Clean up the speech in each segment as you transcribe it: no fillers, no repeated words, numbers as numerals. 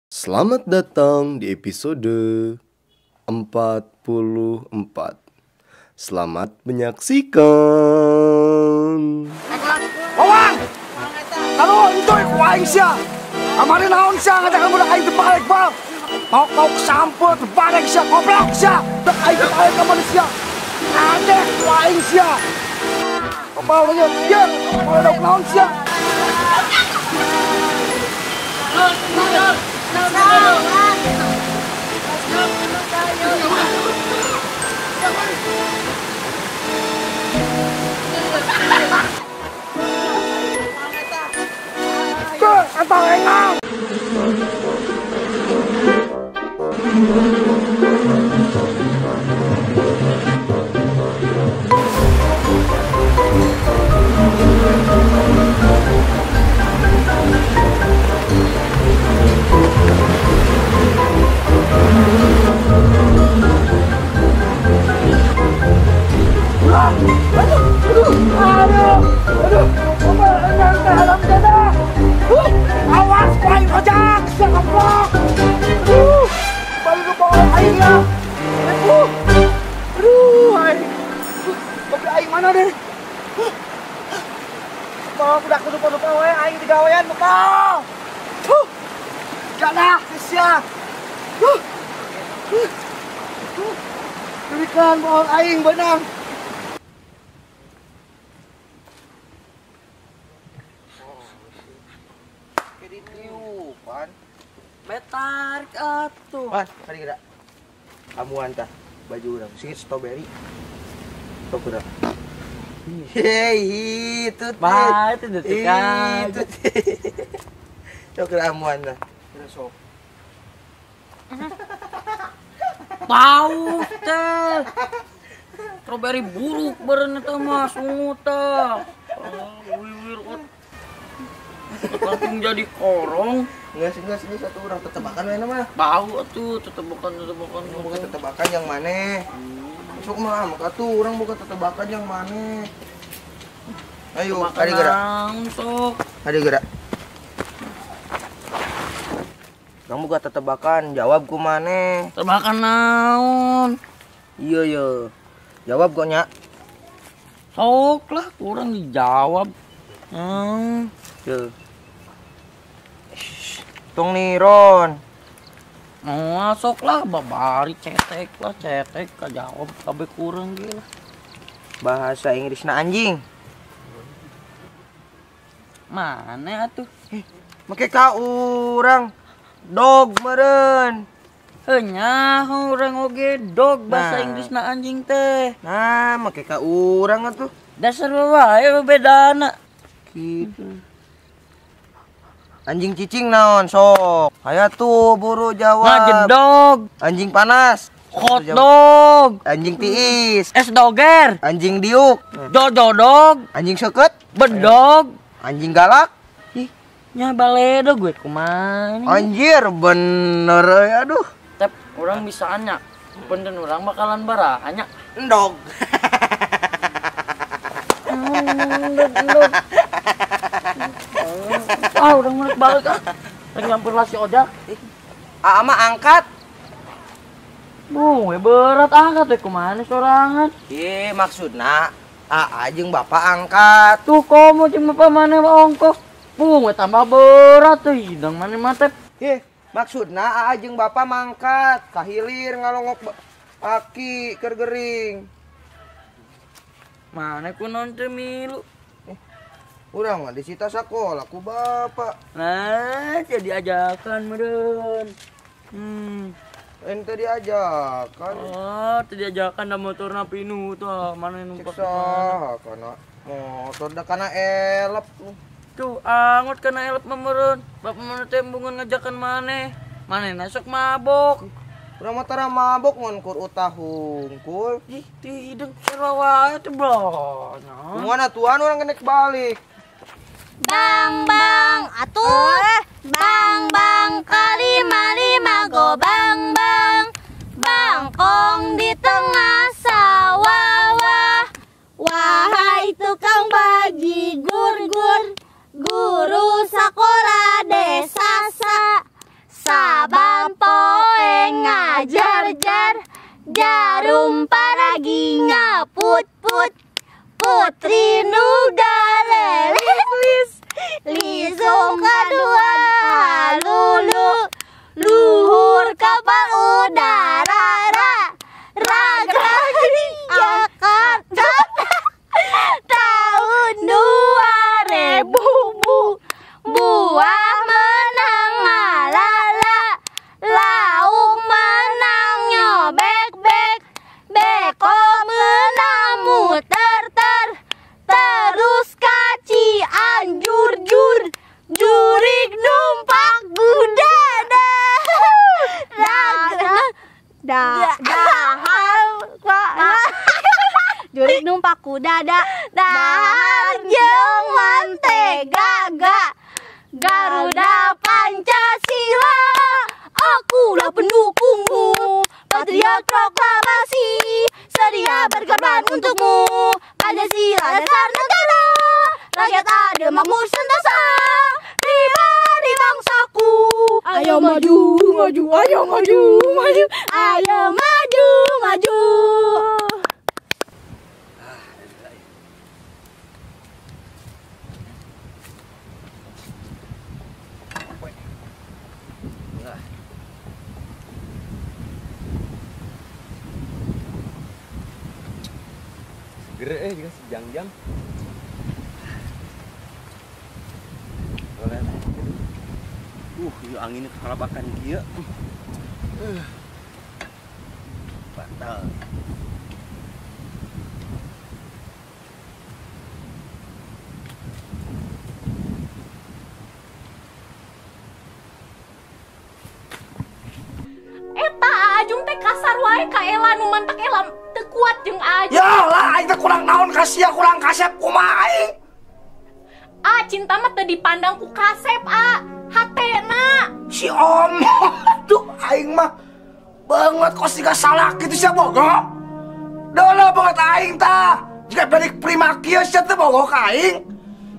Selamat datang di episode 44. Selamat menyaksikan. Wawang! Kalau itu ku aing sia. Amane naon sia ngajakan budak aing teu balik, Bang. Mau kesampeu teu balik sia, goblok sia. Budak aing teu balik ka manusia. Aneh ku aing sia. Mau nya, ya, mau naon sia. Awas, aing ojak, sia goblok. Aduh, balik ke bawah aing ya. Aduh, aduh, aing. Kopi aing mana deh? Bawa budak rupa-rupa wae aing digawean bekal. Huh. Jadah sia. Huh. Berikan bawa aing benang. Ditiupan. Betarik atuh. Wan, mari gerak. Amuan tah baju urang singit strawberry. Sok urang. Hei, itu teh. Bah, itu detik aja. Sok gerak amuan tah. Gerak sok. Bau teh. Strawberry buruk beureun eta mah sungut tah. Oh, wiwir langsung jadi korong. Enggak sini satu orang tetebakan mana mah. Bau atuh tetebakan. Bukan tetebakan yang mana? Sok mah maka tuh orang bukan tetebakan yang mana. Ayo, ada gerak. Sok. Ada gerak. Kamu buka tetebakan, jawab ku mana? Tebakan naon? Iya iya. Jawab kok nya. Sok lah kurang dijawab. Tuh. Tong niron. Oh, sok lah babari cetek lah cetek kajawab kabeh kurang gila. Bahasa Inggrisna anjing. Mana atuh? Make ka urang dog meureun. Heuh nyaho urang oge dog bahasa Inggrisna anjing teh. Nah, make ka urang atuh. Dasar wae bedana. Gitu. Anjing cicing naon sok. Aya tuh buru jawab. Ngajedog. Anjing panas. Hot dog. Anjing tiis. Es doger. Anjing diuk. Jojo dog. Anjing seukeut. Bedog. Anjing galak. Ih, nya baledog gue kumaha. Anjir bener euy aduh. Tep urang bisaan nya. Punten urang bakalan baraha nya. Endog. Endog. Ah, udah mulai balik ah. Lagi nyampur lah si ojak. Aa mah angkat. Bu, berat angkat deh kumaha sorangan. Ih, maksudna aa jeung bapak angkat. Tuh komo jeung bapak mana mah ongkos. Bu, tambah berat tuh hidang mana mah teh. Ih, maksudna aa jeung bapak mangkat ka hilir ngalongok aki keur gering. Mana ku naon teh milu. Urang mah disita sakola ku bapak. Nah, jadi ajakan meureun. Ente diajakan. Oh, teu diajakan da motorna pinu tuh, mana numpak. Cek kana motor da kana elep. Tuh, angot kana elep mah meureun. Bapak mana teh embungan ngajakan maneh. Manehna sok mabok. Urang mah tara mabok ngan kur utah hungkul. Ih, ti hideung sarua wae teh banyak. Kumaha tuan urang genek balik. Bang bang atuh, bang bang kalima lima go bang bang, bangkong di tengah sawah wah. Wahai tukang bajigur gur, guru sekolah desa sa, Jalan poe ngajar jar jarum paragi ngaput put putri nu galelis lisung kadua lulu luhur kapal udara ra raga Jakarta tahun 2000 buah menang ngalala lauk menang nyobek bek beko menang muter ter terus kaci anjur jur jurik numpak kuda raga dahar jurik numpak kuda dahar jeung mentega ga Garuda Pancasila akulah pendukungmu patriot proklamasi sedia berkorban untukmu Pancasila dasar negara rakyat adil makmur sentosa pribadi bangsaku ayo maju maju ayo maju maju ayo maju maju. Seger juga sejang-jang. Ieu anginnya kalabakan kieu. Batal. Eta Ajung teh kasar wae ka Ela nu mantak Ela teu kuat jeung Ajung. Ya lah aing teh kurang naon ka sia kurang kasep kumaha aing. Ah, cinta mah teu dipandang ku kasep, ah. Hatena. Si Om, aduh aing mah banget kok siga salah kitu sia bogo. Dolah banget aing tah. Jika balik prima kieu sia teh bogo ka aing.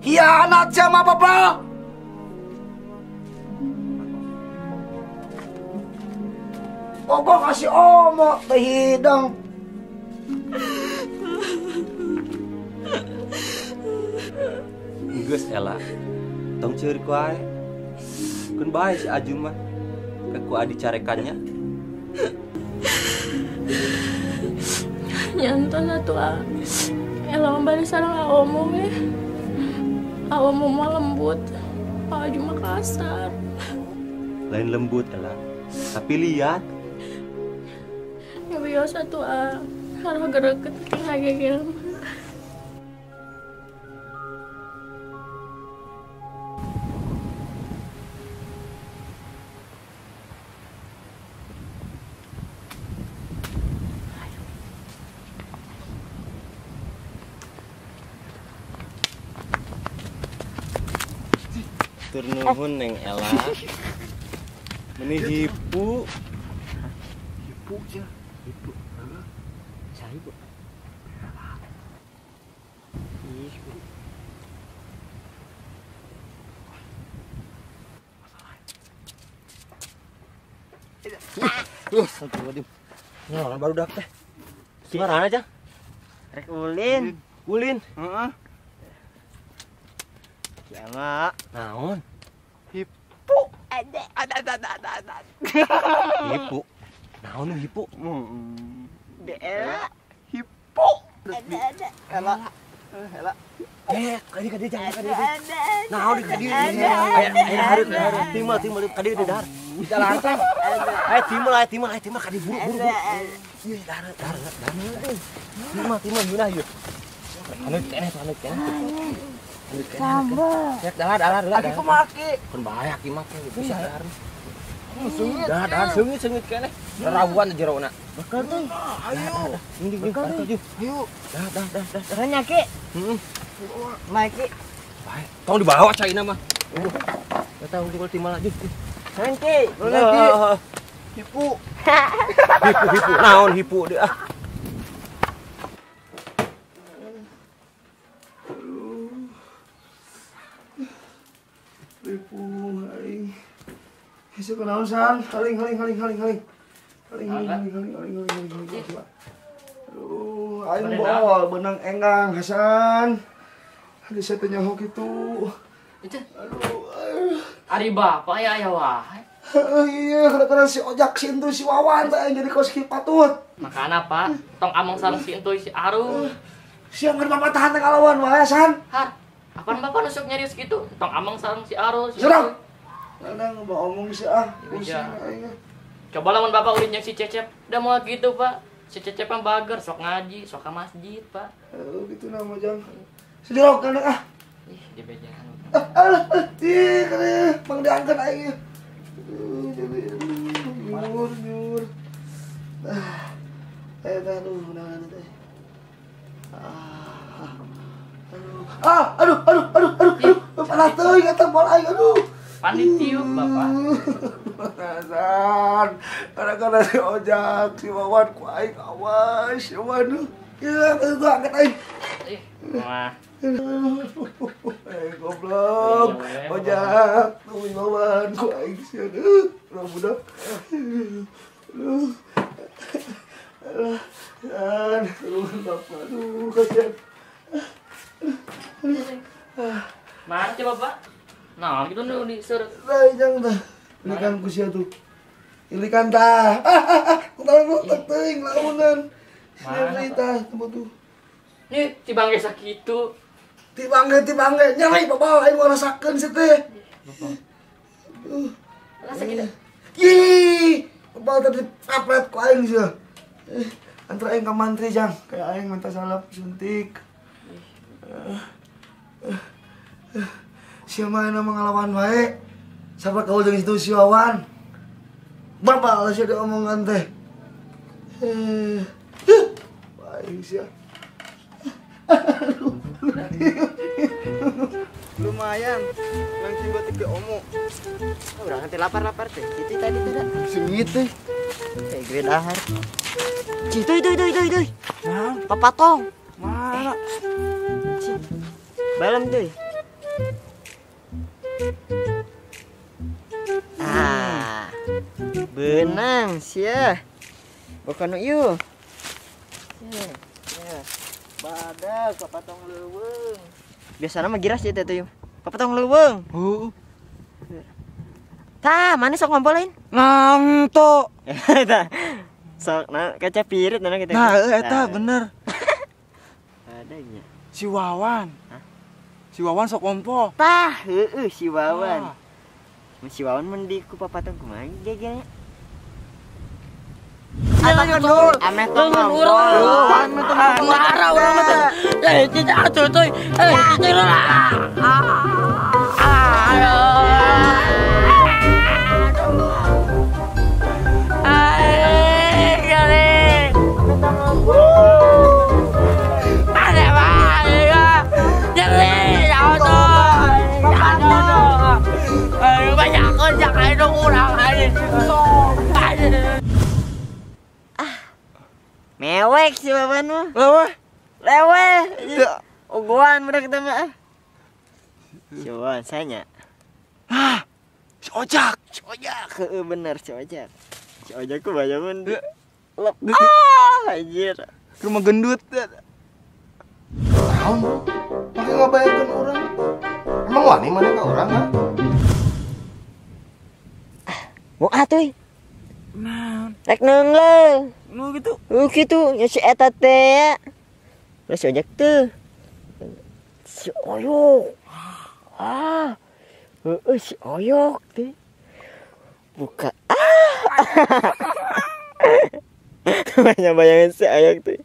Hianat sia mah bebel. Bogo ka si Omo teh hidung. Geus Ela, tong ceurik wae. Keun bae si Ajun mah. Ke ku adi carekannya. Nyanton atuh ah. Ela mah bari sareng Aomo we. Aomo mah lembut, Ajun mah kasar. Lain lembut Ela, tapi lihat. Ya biasa tuh ah, harus gereket lagi mah. Turnuhun Neng Ela. Meni hipu. Hipu sia. Hipu. Heeh. Cai, Bu. Ih, Bu. Astagfirullahaladzim. Orang baru dak teh. Gimana aja? Rek ulin. Ulin. Heeh. Kiama. Naon? Hipu. Ada. Hipu. Naon hipu? Ela. Hipu. Ada. Ela. Ela. Kadi kadi jangan kadi. Naon di kadi. Aya aya hareup timal timal kadi di dahar. Di jalan teh. Ayo timal ayo timal kadi buru buru. Ieu dahar dahar dahar. Timal timal geunah ieu. Anu keneh anu keneh. Sambal. Cek dahar dahar dahar. Aki kumaha ki? Kun bahaya ki mah bisa dahar. Seungit. Dahar dahar seungit seungit keneh. Rawan jerona. Bakal tuh. Ayo. Bakal Ayo. Dah dah dah dah. Nya ki. Heeh. Mai ki. Bae. Tong dibawa caina mah. Enggak tahu unggul timal aja. Nanti. Nanti. Hipu. Hipu hipu. Naon hipu deh ah. Ribu aing. Hese kunaon Naon san? Haling haling haling haling haling. Haling haling haling haling haling haling haling. Aduh, aing bol benang enggang Hasan. Aduh saya teh nyaho kitu. Aduh. Ari bapak ya aya wae. Iya, kadang-kadang si Ojak si Entuy si Wawan teh jadi kos ki patut. Makana Pak, tong among sareng si Entuy si Aru. Siang kan bapak tahan teh kalawan wae San. Har, apaan bapak nusuk nyarius gitu? Tong among sareng si Aru. Serang. Kadang mau omong sih ah, pusing aing. Coba lamun bapak ulin jeung si Cecep, da moal gitu Pak. Si Cecep mah bager, sok ngaji, sok ka masjid Pak. Aduh gitu nama jang. Sejorok kan ah. Ih, dibejaan. Ah, alah, ih, kene bang diangkat aing. Nyur, nyur. Ah. Aduh, nah, teh. Ah. Aduh. Ah, aduh, aduh, aduh, aduh, aduh. Panas teuing eta bol aing, aduh. Panitiup bapak. Hasan, kadang-kadang si Ojak, si Wawan, ku aing awas, ya waduh. Ya, itu angkat aing. Ih, mah. Goblok, Ojak, tuh Wawan, ku aing sih, aduh, urang budak. Aduh. Aduh, aduh, bapak, aduh, kasihan. Mana coba, Pak? Nah, gitu nih diseret. Nah, jangan dah. Ilikan ku sia tuh. Ilikan tah. Ah, ah, ah. Teuing launan. Nyeri tah tempat tuh. Nih, tibang ge sakitu. Tibang ge nyeri bapak aing ngarasakeun si teh. Rasa kitu. Ih, bapak tadi papret ku aing sia. Antara aing ka mantri jang, kayak aing minta salap suntik. Siapa yang mengalaman wae? Siapa kau jeung situ si Wawan? Bapak lah sia diomongan teh. Baik sia. Lumayan, langsung buat tiga omong. Urang teh lapar-lapar teh. Itu tadi teh. Sengit teh. Kayak gue dahar. Itu itu itu itu itu. Papatong. Mana? Balem tuh. Ah, benang sia. Bukan ieu. Ya, badak papatong leuweung. Biasana mah giras ieu teh tuh. Papatong leuweung. Heuh. Tah, mana sok ngompol lain? Ngantuk. Tah. Sok nah kaca pirit nah kita. Nah, eta bener. Adanya. Si Wawan. Hah? Si Wawan sok ngompol. Tah, heueuh si Wawan. Ah. Si Wawan mun di ku papatong kumaha gegelnya? Ame tong ngompol. Ame tong ngompol. Lara urang mah teh. Eh, cicak atuh teuy. Eh, cicak lah. Mewek si Wawan mah. Lewe. Lewe. Ogoan budak kita mah. Si Wawan sanya. Ah, si Ojak. Si Ojak, heeh bener si Ojak. Si Ojak ku banyak mun. Lep. Ah, anjir. Rumah gendut. Naon? Pake ngabayangkeun urang. Emang wani mana ka urang ha? Mau atuh. Naon? Rek neungeul. Nu gitu. Gitu nya si eta teh. Terus si Ojak teh. Si Oyok. Ah. Heeh si Oyok teh. Buka. Ah. Banyak bayangin si Oyok teh.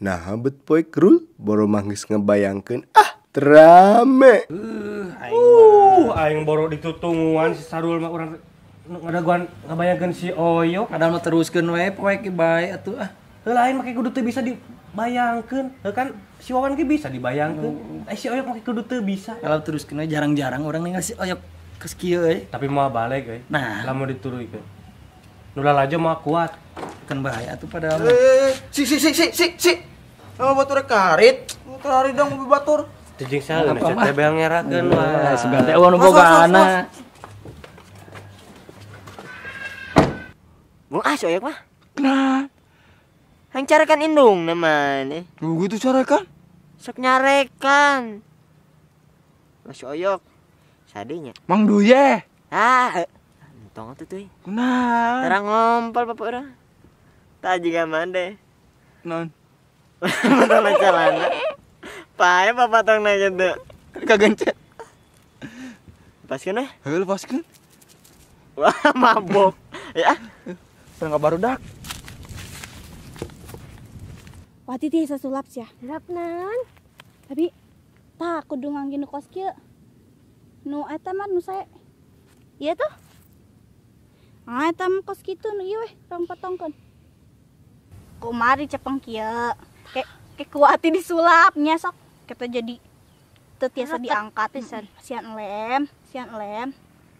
Nah, bet poe krul boro manggis ngebayangkeun ah terame. Aing boro ditutunguan si Sarul mah urang ngadaguan ngabayangkeun si Oyok. Padahal mah teruskeun we poe ki bae atuh ah. Heuh lain make kudu teu bisa dibayangkeun. Heuh kan si Wawan ge bisa dibayangkeun. Eh si Oyok make kudu teu bisa. Kalau teruskeun we jarang-jarang urang ningali si Oyok geus kieu euy. Tapi moal balik euy. Nah, lamun dituluykeun. Nu lalajo moal kuat. Kan bahaya atuh padahal. Si si si si si si. Nama batur karit, motor hari dong mobil batur. Atuh jeung saha nu teh bel ngerakeun wae. Sugan teh eueuh nu bogana. Bung ah si Oyok mah. Nah. Hang carekan indung namanya. Gitu carekan? Sok nyarekan. Mas Oyok. Sadenya. Mang Duye. Ah, entong atuh tuh. Nah. Terang ngompol bapak urang. Tah jiga mande. Non. Potong celana. Pae papatongna kitu. Kagencet. Lepaskeun we. Heuh, lepaskeun. Wah, mabok. Ya. Terang barudak. Wati teh sasulap sia. Sulap naon? Tapi tah kudu ngangge nu kos kieu. Nu eta mah nu sae. Ieu tuh. Ah eta mah kos kitu nu ieu weh, tong potongkeun. Kumari cepeng kieu. Ke ku Wati disulap nya sok. Kita jadi teu tiasa diangkat pisan. Sian lem,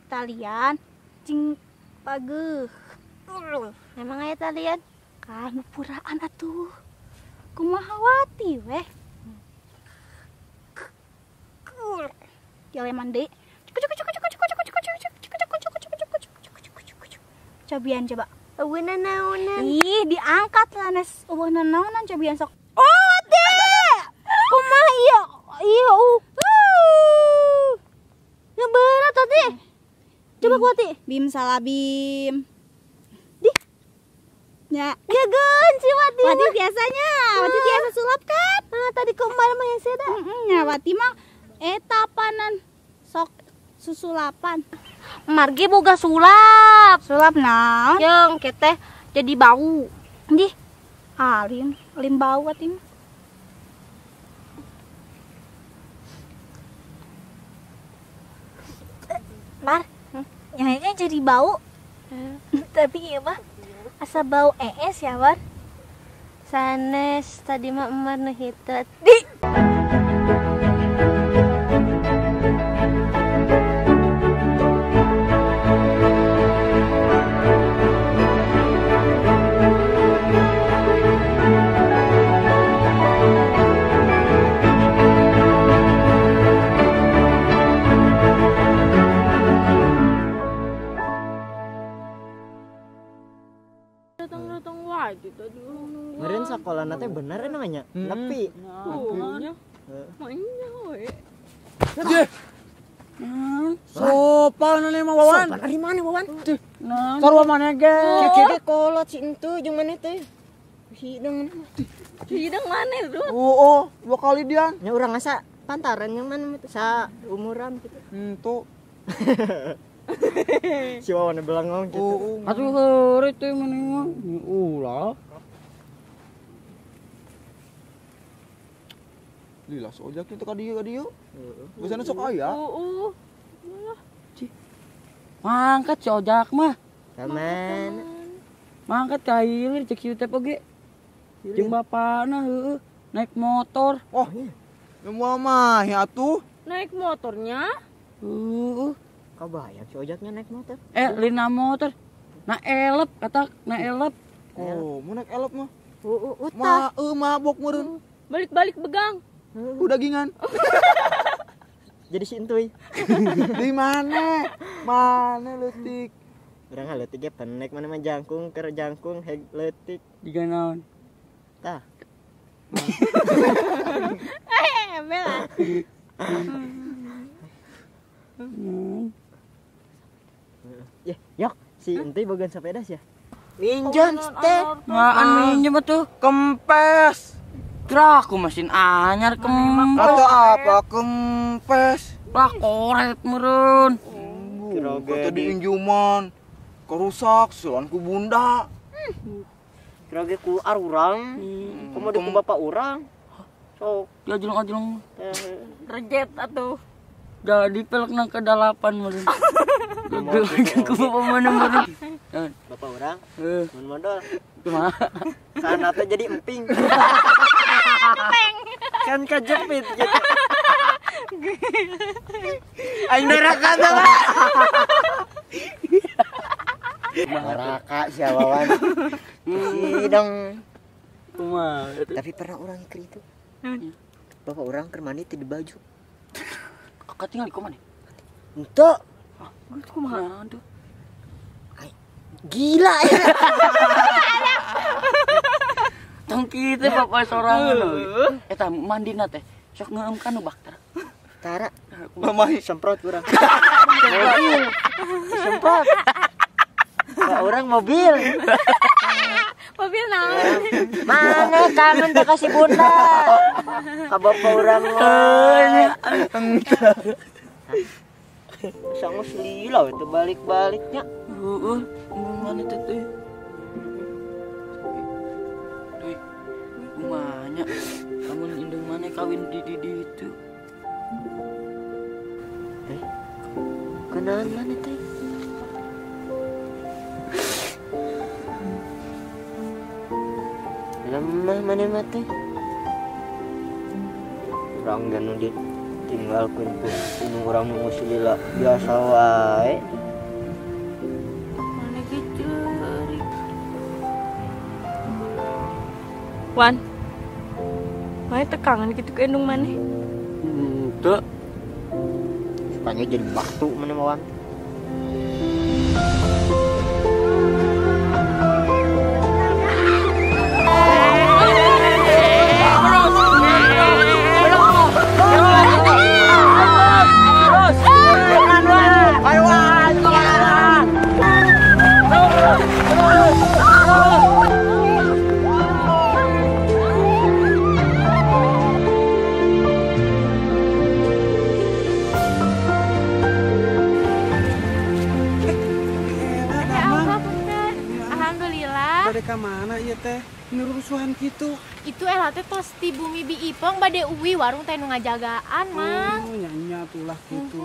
talian cing pageuh. Memang aya talian? Kan puraan atuh. Kumaha Wati weh. Dileman deui. Cobian coba. Eueuh naonan. Ih, diangkat lah nes eueuh naonan cobian sok. Oh, Wati. Kumaha ieu? Ieu. Ya berat Wati. Coba ku Wati. Bim salah bim. Ya, ya geun si Wati. Wati biasanya, Wati biasa sulap kan? Ah, tadi kemarin mah yang seda. Ya Wati mah eta panan sok susulapan. Margi boga sulap. Sulap naon? Jeung keteh jadi bau. Dih. Alin, alin bau Wati mah. Mar, nyanya jadi bau. Tapi iya mah asa bau es ya, War. Sanes tadi mah emar nu hitut. Di. Meureun sakolana teh bener namanya. Nepi. Nya. Mainnya we. Sopan nih mah Wawan. Sopan ari mana Wawan? Sarua maneh ge. Kieu ge kolot si entu jeung maneh teh. Hidung. Hidung maneh, Bro. Oh, dua kali dian. Nya urang asa pantaran yang mana sa umuran gitu. Entu. Si Wawan belangong gitu. Atuh heureuy teh maneh mah. Ulah. Lila sojak itu ka dieu ka dieu. Biasana sok aya. Heeh. Cih. Mangkat si ojak mah. Ka mana? Mangkat ka hilir cek si Utep oge. Jeung bapana heueuh naik motor. Oh, ya moal mah ya atuh. Naik motornya? Heeh. Kabayang si ojaknya naik motor. Lina motor. Na elep kata na elep. Oh, mau naik elep mah. Heeh, utah. Ma mabok meureun. Balik-balik begang. Udah gingan. Jadi si entuy. Di mana? Mana leutik? Urang leutik ge penek mana mah jangkung keur jangkung heg leutik. Diga naon? Tah. Bela. Ya, yok si entuy bogan sepeda sih ya. Minjem teh. Ngaan minjem atuh. Kempes. Kira aku mesin anyar kempes. Atau apa kempes? Lah koret meureun. Kata diinjuman. Kerusak silan ku bunda. Kira ge ku arurang. Komo di ku bapak urang. Sok. Diajlong-ajlong. Rejet atuh. Jadi pelek nang kedalapan meureun. Ku bapak mana meureun. Bapak urang. Mun modal. Kumaha? Sana teh jadi emping. Kan kejepit gitu. Aing neraka teh. Neraka si Wawan. Sidang. Kumaha? Tapi pernah orang keur itu. Bapak urang keur mandi teu di baju. Kakak tinggal di kumaha nih? Henteu. Ah, geus kumaha tuh? Gila ya. Tong kitu bapak sorangan lho. Eta mandina teh sok ngeueum ka nu bakter. Tara. Mamahi semprot urang. Mobil. Semprot. Ka urang mobil. Mobil naon? Mana kangen teh ka si bunda. Ka bapak urang mah. Sangus lila we teu balik-baliknya. Heeh, mana teh teh? Duh, kumanya lamun indung mana kawin di ditu. Eh, kenalan mana teh? Lemah mana mah teh? Urang geus ditinggalkeun ku indung urang nu geus lila biasa wae. Wan, mana tekangan gitu ke indung mana? Henteu. Sukanya jadi batu mana mah Wan. Mana ieu teh rusuhan gitu? Itu Ela teh tos ti bumi Bi Ipong bade uwi warung teh nu ngajagaan, Mang. Oh, nya tulah gitu.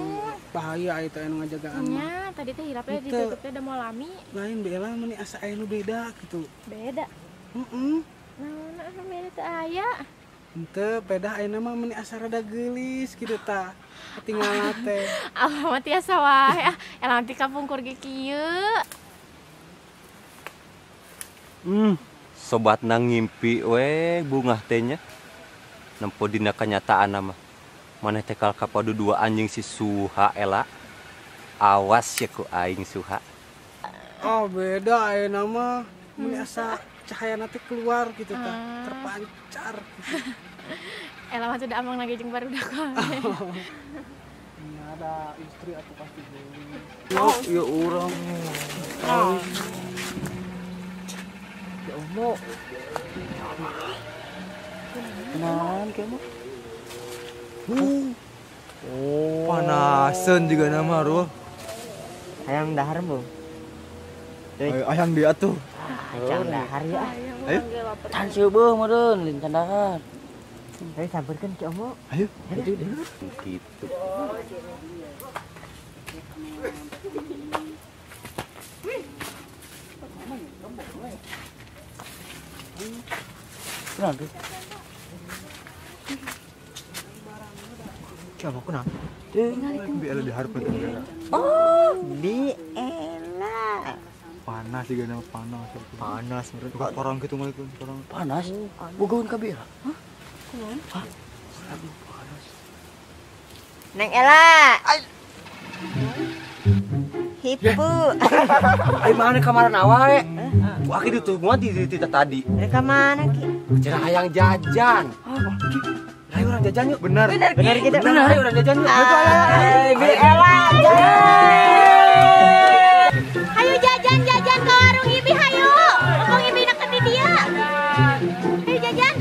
Bahaya aya teh nu ngajagaan mah. Nya, tadi teh hirapnya ditutup teh da moal lami. Lain Bi Ela meuni asa aya nu beda gitu. Beda. Heeh. Naon anu beda teh aya? Henteu, beda ayeuna mah meuni asa rada geulis kitu tah. Katinggalan teh. Allah mah tiasa wae. Ah, Ela nanti kapungkur ge kieu. Sobat nang ngimpi we bungah teh nya. Nempo dina kenyataan mah. Maneh teh kapadu dua anjing si Suha Ela. Awas ya ku aing Suha. Oh beda ayeuna mah meuni asa cahaya teh keluar gitu tah, terpancar gitu. Ela mah sudah amang lagi jeung barudak wae. Ini ada istri atau pasti geulis. Oh, ya urang. Oh. Ya Allah. Kenalan kamu? Oh. Panasan juga nama Rul. Hayang dahar, Bu. Hayang dia tuh. Hayang dahar ya. Ayo. Tan seubeung meureun lain can dahar. Ayo sampeurkeun Ki Omo. Ayo. Gitu. Kenapa? Coba kenapa? Bi Ela diharapkan. Oh, Bi Ela. Panas juga nama panas. Panas menurut orang gitu malah orang. Panas. Bogoan ka Bi Ela. Hah? Kunaon? Hah? Aduh, panas. Neng Ela. Hipu. Ai mana kamaran awae? Ku aki ditungguan di tadi. Mereka mana Ki? Cenah hayang jajan. Ayo orang jajan yuk. Benar. Benar gitu. Benar, ayo orang jajan yuk. Bi Ela jajan. Hayu jajan jajan ke warung Ibi hayu. Mumpung Ibi deket di dia. Hayu jajan.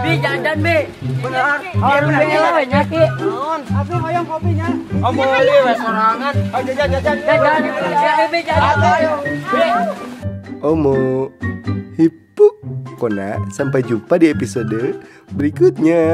Bi jajan Bi. Benar. Warung Bi Ela we nya Ki. Naon? Atuh hayang kopinya. Oh meuli we sorangan. Ayo jajan jajan. Jajan. Bi jajan. Bi. Omo Hipu Kona, sampai jumpa di episode berikutnya.